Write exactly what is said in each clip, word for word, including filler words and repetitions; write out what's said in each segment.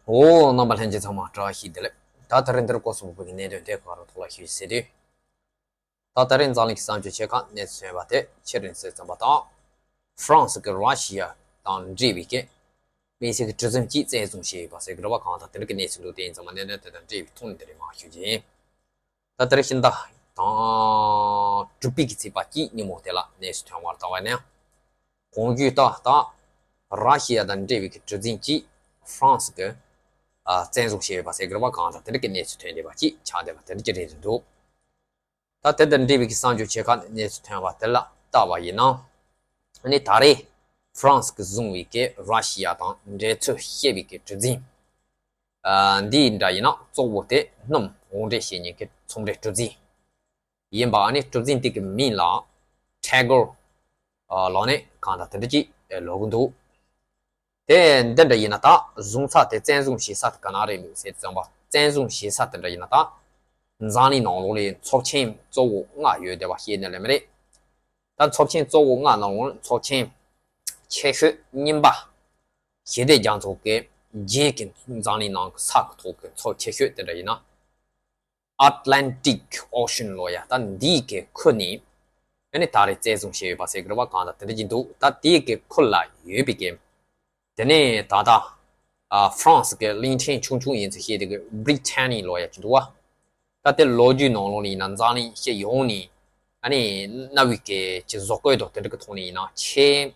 འོ། རྣམ་པ་ལྷན་རྒྱས་ཚང་མ་བཀྲ་ཤིས་བདེ་ལེགས། ད་ད་རིང་འདིར་སྐོར་གསུམ་པོ་གི་གནད་དོན་དེ་ག་རུ་ཐོག་ལ་ཞུས་ཟེར་དུས། ད་ད་རིང་འཛམ་གླིང་གི་གསར་འགྱུར་ཆེ་ཁག་གནས་ཚུལ་ཐོན་པ་དེ་ཕྱི་རིང་ཟེར་ཙམ་པ་དང་། ཧྥ་རན་སི་གི་ར་ཤི་ཡ་དང་འབྲེལ་བའི་གི་དམིགས་བསལ་གྱི་གྲུ་གཟིངས་གཅིག་བཙན་བཟུང་བྱས་ཡོད་པ་ཟེར་གི་རེད་པ། གང་ལྟར་དེ་འདྲ་གི་གནས་ཚུལ་འདུག་དེ་ཡིན་ཙང་མ་གནད་དོན་དེ་དང་འབྲེལ་བའི་ཐོག་ནས་དེ་རིང་མར་ཞུ་རྒྱུ་ཡིན། ད་དེ་རིང་ཕྱི་ཟླ་དང་དྲུག་པའི་གི་ཚེས་པ་གཅིག་ཉིན་མོ་དེ་ལ་གནས་ཚུལ་ཐོན་བར་བལྟ་བ་ནི། གོང་ཞུས་ལྟར་ད་ར་ཤི་ཡ་དང་འབྲེལ་བའི་གི་གྲུ་གཟིངས་གཅིག་ཧྥ་རན་སི་གི་ཨ་བཙན་བཟུང་བྱས་ཡོད་པ་ཟེར་གི་རེད་པ། གང་ལྟར་དེ་འདྲ་གི་གནས་ཚུལ་ཐོན་བསྡད་པ་གཅིག་ཆགས་བསྡད་པ་དེ་འདྲ་ཅིག་རེད་འདུག་ད་དེ་དང་འབྲེལ་བའི་གི་གསར་འགྱུར་ཆེ་ཁག་གནས་ཚུལ་ཐོན་པ་དེ་ལ་བལྟ་བ་ཡིན་ན། ཨ་ནི་ད་རེས་ཧྥ་རན་སི་གིས་བཟུང་བའི་གི་ར་ཤི་ཡ་དང་འབྲེལ་ཚུལ་བཤད་པའི་གི་གྲུ་གཟིངས། ཨ་འདི་འདྲ་ཡིན་ན་གཙོ་བོ་དེ་སྣུམ་དབོར་འདྲེན་བྱེད་མཁན་གྱི་ཚོང་འབྲེལ་གྲུ་གཟིངས་ཡིན་པ། ཨ་ནི་གྲུ་གཟིངས་དེ་གི་མིང་ལ་ཊེ་གོར་ལབ་ནས་གང་ལྟར་དེ་འདྲ་ཅིག་ལབ་གི་འདུག་དེ་འདི་འདྲ་ཡིན་ན་ད་བཟུང་ས་དེ་བཙན་བཟུང་བྱེད་ས་དེ་ག་ན་རེད་འདུག་ཟེར་ཙམ་པ། བཙན་བཟུང་བྱེད་ས་དེ་འདྲ་ཡིན་ན་ད་འཛམ་གླིང་ནང་ལོགས་ལ་ཚོགས་ཆེན་གཙོ་བོ་ལྔ་ཡོད་བསྡད་པ་ཤེས་ནི་ལས་མི་རེད། ད་ཚོགས་ཆེན་གཙོ་བོ་ལྔ་ནང་ལོགས་ཚོགས་ཆེན་ཆེ་ཤོས་གཉིས་པ་ཞི་བདེ་རྒྱ་མཚོ་གི་རྗེས་ཀྱི་འཛམ་གླིང་ནང་གི་ས་གི་ཐོག་གི་ཚོགས་ཆེ་ཤོས་དེ་འདྲ་ཡིན་ན། Atlantic Ocean ལབ་ཡ་ད་འདིའི་གི་ཁུལ་ནས་ཨ་ནི་ད་རེས་བཙན་བཟུང་བྱས་ཡོད་པ་ཟེར་གི་རེད་པ། གང་ལྟར་དེ་འདྲ་ཅིག་འདུག་ད་དེའི་གི་ཁུལ་ལ་ཡོད་པའི་གི་དེ་ནས་ད་ལྟ་ཨ་ཧྥ་རན་སི་གི་གླིང་ཕྲན་ཆུང་ཆུང་ཡིན་ཚུལ་བཤད་དེ་གི་Brittany ལབ་ཡ་ཅིག་འདུག་བ། ད་དེ་ལོ་རྒྱུས་ནང་ལོགས་ནས་ཡིན་ན་འཛམ་གླིང་སྤྱི་ཡོངས་ནས་ཨ་ནི་གནའ་བོའི་གི་ཅིག་བཟོ་བཀོད་དང་དེ་འདྲ་གི་ཐོག་ནས་ཡིན་ན་ཆེས་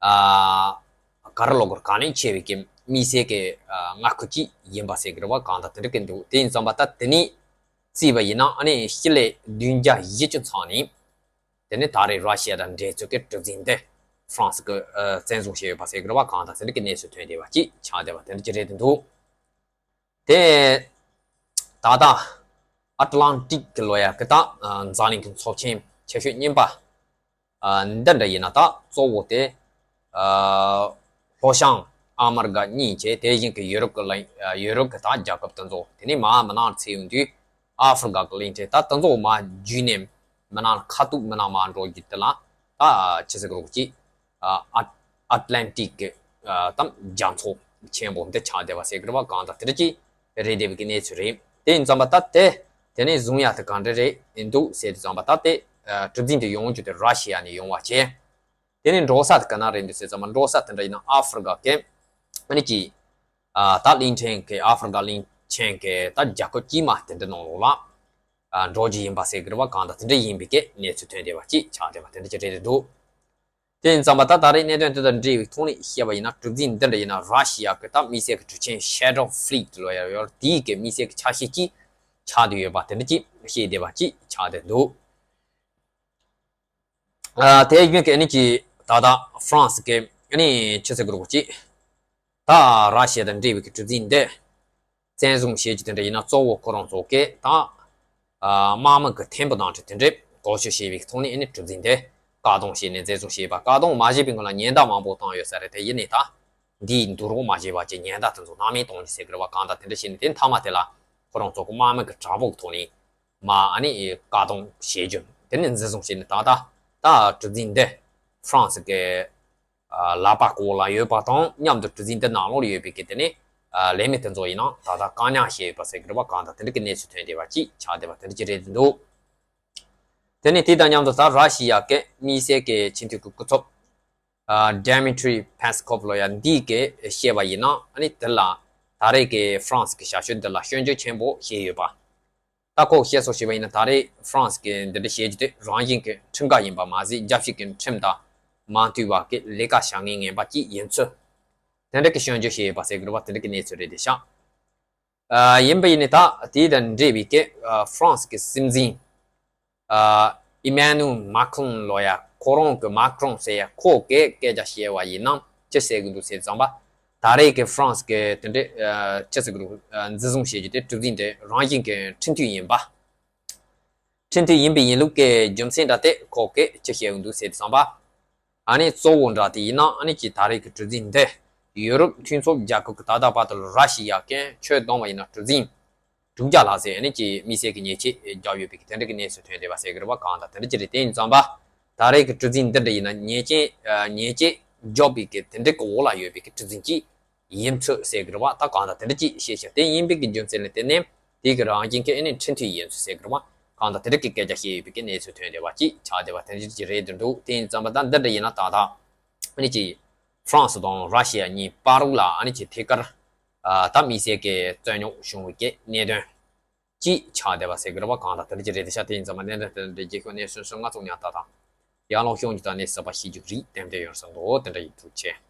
ཨ་ག་རེ་ལབ་དགོས་རེད། གལ་གནད་ཆེ་བའི་གི་དམིགས་བསལ་གི་ཨ་མངའ་ཁུལ་ཅིག་ཡིན་པ་ཟེར་གི་རེད་པ། གང་ལྟར་དེ་འདྲ་གི་འདུག་དེ་ཡིན་ཙམ་པ་ད་དེ་ནས་བརྩིས་པ་ཡིན་ན་ཨ་ནི་སྤྱི་ལེ་བདུན་བརྒྱ་བཞི་བཅུ་ཚང་ནས། དེ་ནས་ད་རེས་ར་ཤི་ཡ་དང་འབྲེལ་ཚུལ་གྱི་གྲུ་གཟིངས་དེ་ཧྥ་རན་སི་གིས་ཨ་བཙན་བཟུང་བྱས་ཡོད་པ་ཟེར་གི་རེད་པ། གང་ལྟར་དེ་འདྲ་གི་གནས་ཚུལ་ཐོན་བསྡད་པ་ཅིག་ཆགས་བསྡད་པ་དེ་འདྲ་ཅིག་རེད་འདུག་དེ་ད་ལྟ་ཨ་ཏི་ལན་ཏིག་གི་ལབ་ཡ་གི་ད་ཨ་འཛམ་གླིང་གི་ཚོགས་ཆེན་ཆེ་ཤོས་གཉིས་པ་ཨ་འདི་འདྲ་ཡིན་ན་ད་གཙོ་བོ་དེ་ཨ་ལྷོ་བྱང་ཨ་མི་རི་ཀ་གཉིས་བྱས། དེ་བཞིན་གི་ཡུ་རོབ་ཀྱི་གླིང་ཨ་ཡུ་རོབ་ཀྱི་ད་རྒྱལ་ཁབ་དེ་ཚོ། དེ་ནས་མར་མི་ནང་ཚུར་ཡོང་དུས་ཨ་ཧྥི་རི་ཀ་གི་གླིང་ཕྲན་ད་དེ་ཚོ་མར་བརྒྱུད་ནས་མི་ནང་ཁ་ཐུག་མི་ནང་མར་འགྲོ་རྒྱུ་དེ་ལ་ད་ཆི་ཟེར་གི་རེད་གོ་ཅིག་ཨ་ཨ་ཨ་ཏི་ལན་ཏིག་གི་ཨ་དམ་རྒྱ་མཚོ་ཆེན་པོ་འདི་ཆགས་བསྡད་པ་ཟེར་གི་རེད་པ། གང་ལྟར་དེ་འདྲ་ཅིག་རེད་བསྡད་པའི་གི་གནས་ཚུལ་རེད། དེ་ཡིན་ཙམ་པ་ད་དེ་དེ་ནས་བཟུང་ཡ་དེ་གང་འདྲ་རེད་འདུག་ཟེར་དུས་ཙམ་པ་ད་དེ་ཨ་གྲུ་གཟིངས་དེ་ཡོང་རྒྱུ་དེ་ར་ཤི་ཡ་ནས་ཡོང་བ་བྱས། དེ་ནས་འགྲོ་ས་དེ་ག་ན་རེད་འདུག་ཟེར་ཙམ་པ། འགྲོ་ས་དེ་འདྲ་ཡིན་ན་ཨ་ཧྥི་རི་ཀ་གི་ཨ་ནི་ཅིག་ཨ་ད་གླིང་ཕྲན་གི་ཨ་ཧྥི་རི་ཀ་གླིང་ཆེན་གི་ད་རྒྱལ་ཁབ་དཀྱུས་མ་དེ་འདྲ་ནང་ལོགས་ལ་ཨ་འགྲོ་རྒྱུ་ཡིན་པ་ཟེར་གི་རེད་པ། གང་ལྟར་དེ་འདྲ་ཡིན་པའི་གི་གནས་ཚུལ་ཐོན་བསྡད་པ་ཅིག་ཆགས་བསྡད་པ་དེ་འདྲ་ཅིག་རེད་འདུག་དེ་ཡིན་ཙམ་པ་ད་ད་རེས་གནད་དོན་དེ་དང་འབྲེལ་བའི་ཐོག་ནས་བཤད་པ་ཡིན་ན་གྲུ་གཟིངས་འདི་འདྲ་ཡིན་ན་ར་ཤི་ཡ་གི་ད་དམིགས་བསལ་གི་གྲུ་ཆེན་Shadow Fleet ལབ་ཡ་ཡོད། དེའི་གི་དམིགས་བསལ་གི་ཆ་ཤས་ཅིག་ཆགས་བསྡད་ཡོད་པ་དེ་འདྲ་ཅིག་བཤད་བསྡད་པ་ཅིག་ཆགས་བསྡད་འདུག་ཨ་དེ་བཞིན་གི་ཨ་ནི་ཅིག་ད་ལྟ་ཧྥ་རན་སི་གི་ཨ་ནི་ཆི་ཟེར་གི་རེད་གོ་ཅིག་ད་ར་ཤི་ཡ་དང་འབྲེལ་བའི་གི་གྲུ་གཟིངས་འདི་བཙན་བཟུང་བྱེད་རྒྱུ་དེ་འདྲ་ཡིན་ན་གཙོ་བོ་ཁོ་རང་ཚོ་གི་ད་ཨ་དམག་མི་གི་ཐེམ་བུ་དང་འབྲེལ་དེ་འདྲའི་བཀོལ་སྤྱོད་བྱས་པའི་ཐོག་ནས་ཨ་ནི་གྲུ་གཟིངས་དེ་བཀག་སྡོམ་བྱས་ནས་བཙན་བཟུང་བྱས་པ། བཀག་སྡོམ་མ་བྱས་པའི་སྔོན་ལ་ཉེན་བརྡ་མང་པོ་བཏང་ཡོད་ས་རེད། དེ་ཡིན་ནའི་ད་འདིའི་འདུག་རོགས་མ་བྱས་པ་བྱས་ཉེན་བརྡ་དེ་ཚོ་སྣང་མེད་གཏོང་རྒྱུ་ཟེར་གི་རེད་པ། གང་ལྟར་དེ་འདྲ་བྱས་ནས་དེ་མཐའ་མ་དེ་ལ་ཁོ་རང་ཚོ་གི་དམག་མི་གི་དྲག་པོ་གི་ཐོག་ནས་མར་ཨ་ནི་བཀག་སྡོམ་བྱེད་རྒྱུ་དེ་ནས་འཛིན་བཟུང་བྱས་ནས་ད་ལྟ་ད་གྲུ་གཟིངས་འདི་ཧྥ་རན་སི་གི་ཨ་ལག་པ་སྐོར་ལ་ཡོད་པ་དང་མཉམ་དུ་གྲུ་གཟིངས་འདི་ནང་ལོགས་ལ་ཡོད་པའི་གི་དེ་ནས་ཨ་ལས་མི་དེ་ཚོ་ཡིན་ན་ད་ལྟ་བཀག་ཉར་བྱས་ཡོད་པ་ཟེར་གི་རེད་པ། གང་ལྟར་དེ་འདྲ་གི་གནས་ཚུལ་ཐོན་བསྡད་པ་ཅིག་ཆགས་བསྡད་པ་དེ་འདྲ་ཅིག་རེད་འདུག་དེ་ནས་དེ་དང་མཉམ་དུ་ད་ར་ཤི་ཡ་གི་དམིགས་བསལ་གི་སྤྱི་འཐུས་ཀྱི་སྐུ་ཚབ་ཨ་Dmitry Peskov ལབ་ཡ་འདི་གིས་བཤད་པ་ཡིན་ན་ཨ་ནི་དེ་ལ་ད་རེས་ཀྱི་ཧྥ་རན་སི་གི་ཞབས་ཞུ་འདི་ལ་སྐྱོན་བརྗོད་ཆེན་པོ་བྱས་ཡོད་པ། ད་ཁོས་བཤད་སྲོལ་བྱས་པ་ཡིན་ན་ད་རེས་ཧྥ་རན་སི་གིས་འདི་འདྲ་བྱེད་རྒྱུ་དེ་རང་བཞིན་གྱི་ཁྲིམས་འགལ་ཡིན་པ་མ་ཟད་རྒྱལ་སྤྱི་གི་ཁྲིམས་དང་མ་མཐུན་པ་གི་ལས་ཀ་བྱ་ངན་ངན་པ་ཅིག་ཡིན་ཚུལ་དེ་འདྲ་གི་སྐྱོན་བརྗོད་བྱས་ཡོད་པ་ཟེར་གི་རེད་པ། དེ་འདྲ་གི་གནས་ཚུལ་རེད་དེ་ཤག་ཨ་ཡིན་པ་ཡིན་ནའི་ད་དེ་དང་འབྲེལ་བའི་གི་ཨ་ཧྥ་རན་སི་གི་སྲིད་འཛིན་ཨ་Emmanuel Macron ལབ་ཡ། ཁོ་རང་གི་མཱ་ཀྲོང་ཟེར་ཡ་ཁོ་གིས་སྐད་ཆ་བཤད་པ་ཡིན་ན་ཅི་ཟེར་གི་འདུག་ཟེར་ཙམ་པ། ད་རེས་ཀྱི་ཧྥ་རན་སི་གི་དེ་འདྲའི་ཨ་ཅི་ཟེར་གི་འདུག་ཨ་འཛིན་བཟུང་བྱེད་རྒྱུ་དེ་གྲུ་གཟིངས་དེ་རང་བཞིན་གྱི་ཁྲིམས་མཐུན་ཡིན་པ། ཁྲིམས་མཐུན་ཡིན་པའི་ཡིན་ལུགས་ཀྱི་རྒྱུ་མཚན་འདྲ་དེ་ཁོ་གིས་ཅི་བཤད་གི་འདུག་ཟེར་ཙམ་པ། ཨ་ནི་གཙོ་བོ་འདྲ་དེ་ཡིན་ན་ཨ་ནི་ཀྱི་ད་རེས་ཀྱི་གྲུ་གཟིངས་འདི་ཡུ་རོབ་མཐུན་ཚོགས་རྒྱལ་ཁབ་ཀྱི་ད་ལྟ་བར་དུ་ར་ཤི་ཡ་གན་ཆོད་གཏོང་བ་ཡིན་ན་གྲུ་གཟིངས་དྲུག་བརྒྱ་ལྷག་ཙམ་ཨ་ནི་ཀྱི་དམིགས་བསལ་གྱི་ཉེས་ཆད་བརྒྱབ་ཡོད་པའི་གི་དེ་འདྲ་གི་གནས་ཚུལ་ཐོན་བསྡད་པ་ཟེར་གི་རེད་པ། གང་ལྟར་དེ་འདྲ་ཅིག་རེད། དེ་ཡིན་ཙམ་པ་ད་རེས་ཀྱི་གྲུ་གཟིངས་འདི་འདྲ་ཡིན་ན་ཉེས་ཆད་ཨ་ཉེས་ཆད་བརྒྱབ་པའི་གི་དེ་འདྲ་གི་འོག་ལ་ཡོད་པའི་གི་གྲུ་གཟིངས་ཀྱི་ ཡིན་ཚུལ་ཟེར་གི་རེད་བ། ད་གང་ལྟར་དེ་འདྲ་ཅིག་བཤད་ཤག་དེ་ཡིན་པའི་གི་རྒྱུ་མཚན་ལ་བརྟེན་ནས་དེ་གི་རང་བཞིན་གྱི་ཨ་ནི་འཕྲིན་ཕྲན་ཡིན་ཚུལ་ཟེར་གི་རེད་བ། གང་ལྟར་དེ་འདྲ་གི་སྐད་ཆ་བཤད་ཡོད་པའི་གི་གནས་ཚུལ་ཐོན་བསྡད་པ་ཅིག་ཆགས་བསྡད་པ་དེ་འདྲ་ཅིག་རེད་འདུག་དེ་ཡིན་ཙང་མ་ད་འདི་འདྲ་ཡིན་ན་ད་ལྟ་ཨ་ནི་ཅིག་ཧྥ་རན་སི་དང་ར་ཤི་ཡ་གཉིས་བར་ལ་ཨ་ནི་ཅིག་ཐད་ཀར་ཨ་ད་དམིགས་བསལ་གྱི་རྩོད་རྙོག་བྱུང་བའི་གི་གནད་དོན་ཅིག་ཆགས་བསྡད་པ་ཟེར་གི་རེད་བ། གང་ལྟར་དེ་འདྲ་ཅིག་རེད་དེ་ཤག་དེ་ཡིན་ཙང་མ་གནད་དོན་དེ་འདྲ་རྒྱལ་ཁབ་གནས་ཚུལ་སོ་ལྔ་ཙམ་ཡང་ད་ལྟ་ཡར་ལངས་ཤོག་གི་ད་གནས་ཚུལ་པ་ཤེས་རྒྱུ་རིགས་ཏན་ཏན་ཡོད་བསམ་འདུག་དེ་འདྲ་ཡིན་འདུག་ཆེ།